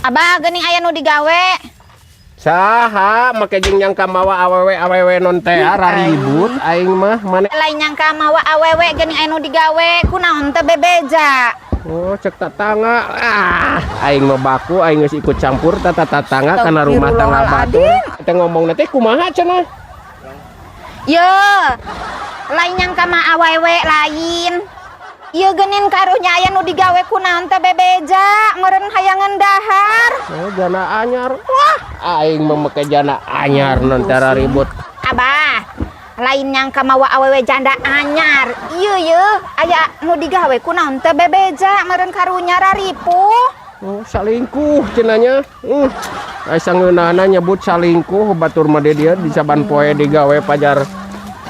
Abah, geuning aya nu digawe. Saha make jeung nyangka mawa awewe awewe non teh raribut aing mah maneh. Lain nyangka mawa awewe, geuning aya nu digawe, kunaon teu bebeja? Oh, cek tetangga. Ah, aing mah baku aing geus ikut campur tata tetangga kana rumah tangga batur. Teh ngomong teh kumaha cenah? Ye, lain nyangka mah awewe lain. Ieu geuning karunya aya nu digawe, kunaon teu bebeja? Meureun hayangan dahar. Oh, jana anyar. Wah, aing mah make jana anyar non teh ribut. Abah, lain nyangka mawa awewe janda anyar. Ieu ye aya nu digawe, kunaon teu bebeja? Meureun karunya raripuh. Oh, salingkuh cenah nya. Asa ngeunahna nyebut salingkuh, batur mah di dieu di saban poe digawe pajar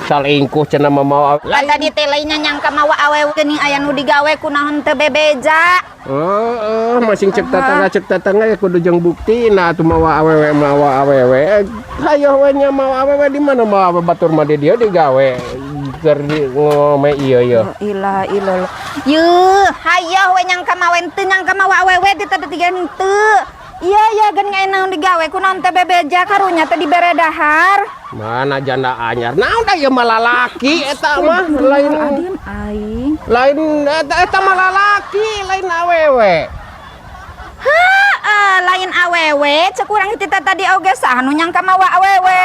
salingkuh cenah mah mawa. Lah, tadi teh lainnya nyangka mawa awewe, geuning aya nu digawe, kunaon teu bebeja? Oh, masing cek tetangga ya kudu jeung bukti. Nah, atuh mawa awewe, mawa awewe. Hayoh we nya mawa awewe di mana mawa awewe, batur mah di dieu digawe. Keur di ngome ieu ieu. Ilah ilah. Yeuh, hayoh we nyangka mawa, teu nyangka mawa awewe di tadi tiga henteu. Iya ya, geuning aya naon digawe, kunaon teu bebeja? Karunya teh dibere dahar. Mana janda anyar? Naon da ieu mah, lalaki eta mah lain. Adim aing. Lain eta, eta mah lalaki, lain awewe. Heeh, lain awewe, cek urang teh tadi oge saha nu nyangka mawa awewe.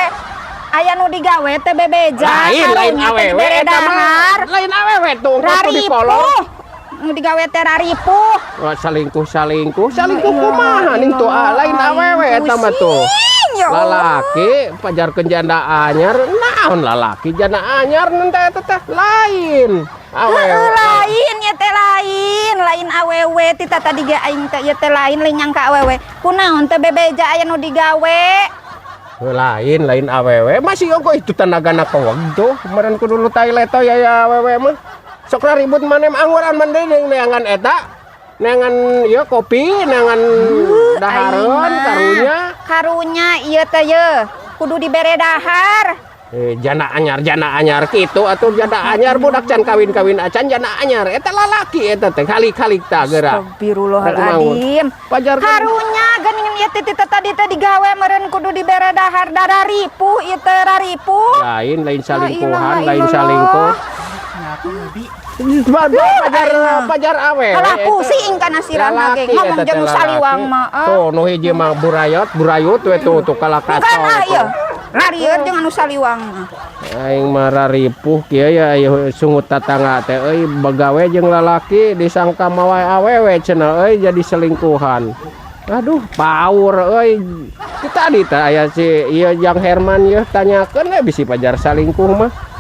Aya nu digawe teh bebeja. Lain, lain karunya teh awewe dibere eta mah. dahar. Lain awewe tuh kudu dikolor. Raripuh. Nu digawe teh raripuh. Wah, selingkuh selingkuh selingkuh kumaha ning tuh ah, lain awewe eta mah tuh. Pusing, ya Allah. Lalaki pajarkeun janda anyar, naon lalaki janda anyar nun teh eta teh lain. Heeh, Awewe. Lain ya teh, lain, lain awewe ti tadi ge aing teh ieu teh lain, lain nyangka awewe. Kunaon teh bebeja aya nu digawe? Lain, lain awewe masih ongko itu tenagana keweg tuh kemarin kudu lu tai leto ya ya awewe mah. Sok ribut maneh mah, angguran maneh deung neangan eta, neangan ieu kopi, neangan dahareun karunya. Karunya ieu teh ye kudu dibere dahar. Eh, janda anyar, janda anyar kitu atuh, janda anyar budak can kawin-kawin acan janda anyar eta lalaki eta teh kali-kali ta geura. Astagfirullahaladzim. Pajar Karunya geuning ieu teh ti tadi teh digawe meureun kudu dibere dahar, dararipuh ieu teh, raripuh. Lain, lain salingkuhan, ilaha lain illallah. Salingkuh. Pajar pajar awewe. Alah, pusing kana sirahna ge ngomong jeung nu saliwang mah. Ah. Tuh nu hiji mah burayot, burayut we tuh tuh kalah Bukan kacau. ah ieu. Rarieur jeung anu saliwang mah. Aing mah raripuh kieu ya ieu sungut tatangga teh euy, bagawe jeung lalaki disangka mawa awewe cenah euy, jadi selingkuhan. Aduh, power euy. Kita tadi teh aya si ieu Jang Herman yeuh, tanyakeun we bisi pajar salingkuh mah.